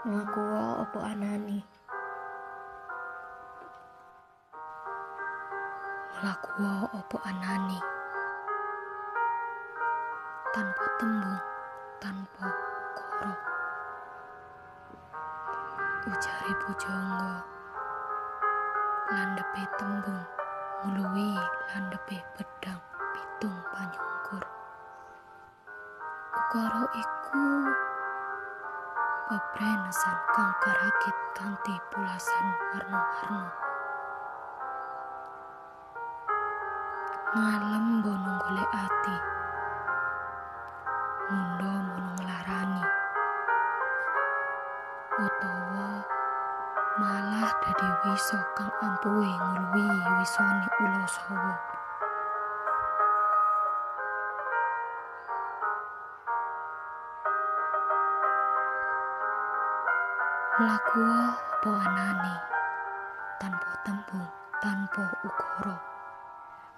Mlakuwa apa anane? Mlakuwa apa anane? Tanpa tembung, tanpa ukara. Ujare pujangga, landhepe tembung ngluwihi landhepe pedhang pitung panyungkur. Ukara iku bebrenesan kang karakit kanthi pulasan warna-warna. Ngalem bono golek ati, mundha mono nglarani, utawa malah dadi wisa kang ampuhe ngluwihi wisane ula sawa. Mlakuwa apa anane? Tanpa tembung, tanpa ukara,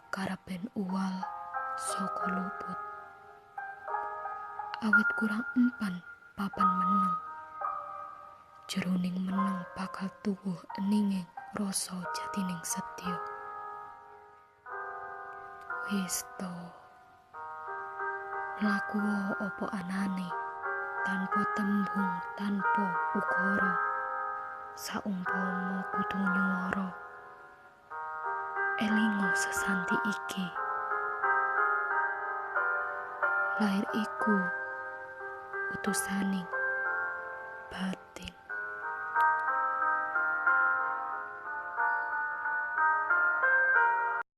karepen uwal saka luput. Awit kurang empan papan meneng, jroning meneng bakal tuwuh eninging rasa jatining setya. Wis to, mlakuwa apa anane? Tanpa tembung, tanpa ukara, saumpama kudu nyuwara, elinga sesanti iki. Lair iku utusaning batin.